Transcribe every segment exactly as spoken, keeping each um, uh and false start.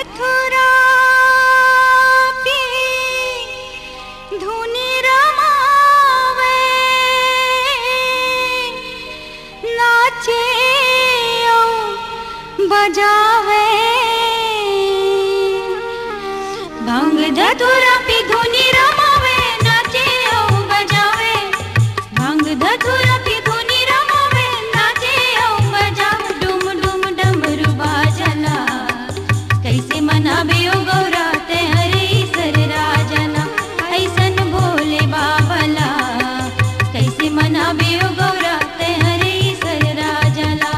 मथुरा पी धुनि रमावे, नाचे अउ बजावे। भांग धतुरा पी धुनि रमावे, नाचे अउ बजावे। भांग धतुरा पी धुनि रमावे, नाचे अउ बजावे। डुम डुम डमरू बाजला, कइसे मनाबे ओ गौरा तैं हर ईसर राजा ला, अइसन भोले बाबा ला। कइसे मनाबे ओ गौरा तैं हर ईसर राजा ला।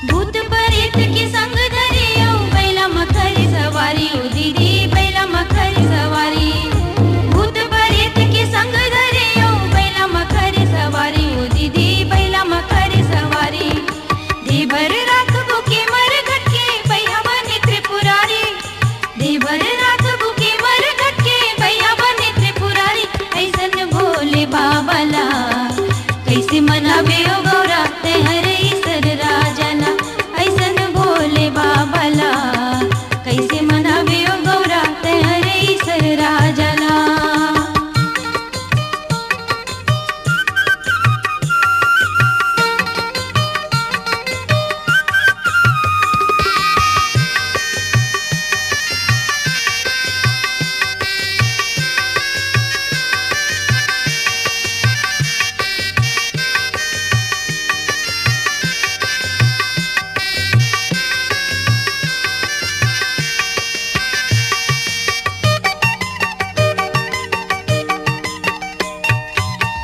भूत परेत के संग धरे अउ बैला म करे सवारी ओ दीदी, बैला म करे सवारी। भूत परेत के संग धरे अउ बैला म करे सवारी ओ दीदी, बैला म करे सवारी। देबर रात भूखे मर घटके, बैहा बने त्रिपुरारी। देबर रात भूखे मर घटके, बैहा बने त्रिपुरारी। अइसन भोले बाबा ला, कइसे मनाबे ओ गौरा तैं हर ईसर राजा ला। अइसन भोले बाबा ला, कइसे मनाबे ओ गौरा तैं हर ईसर राजा ला।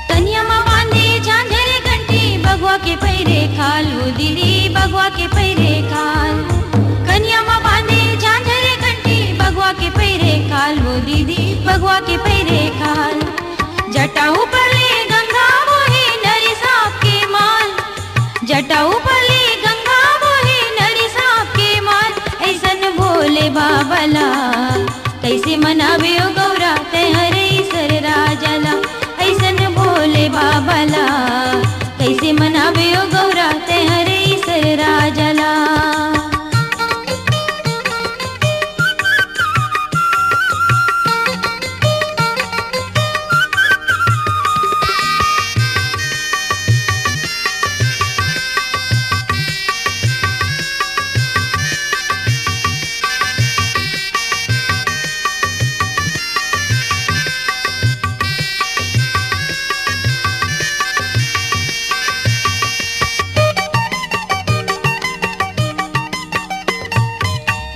कनिया म बांधे झांझर घंटी, बघवा के पहिरे खाल ओ दीदी, बघवा के पहिरे खाल। कनिया म बांधे झांझर घंटी, बघवा के पहिरे खाल ओ दीदी, बघवा के पहिरे खाल। जटा ऊपर ले गंगा बोहे नरी सांप के माल। जटा ऊपर ले गंगा बोहे नरी सांप के माल। अइसन भोले बाबा ला, कइसे मनाबे ओ गौरा तैं हर ईसर राजा ला। अइसन भोले बाबा ला, कइसे मनाबे ओ गौरा तैं हर ईसर राजा ला।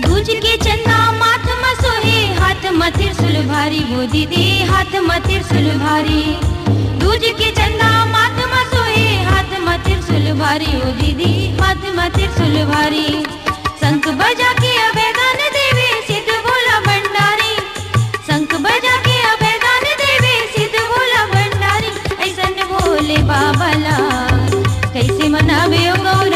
दूज के चंदा माथ म सोहे, हाथ म त्रिशूल भारी ओ दीदी, हाथ म त्रिशूल भारी। दूज के चंदा माथ म सोहे, हाथ म त्रिशूल भारी ओ दीदी, हाथ म त्रिशूल भारी। शंख बजा के अभय दान देवे, सिद्ध भोला भंडारी। शंख बजा के अभय दान देवे, सिद्ध भोला भंडारी। अइसन भोले बाबा ला, कइसे मनाबे ओ गौरा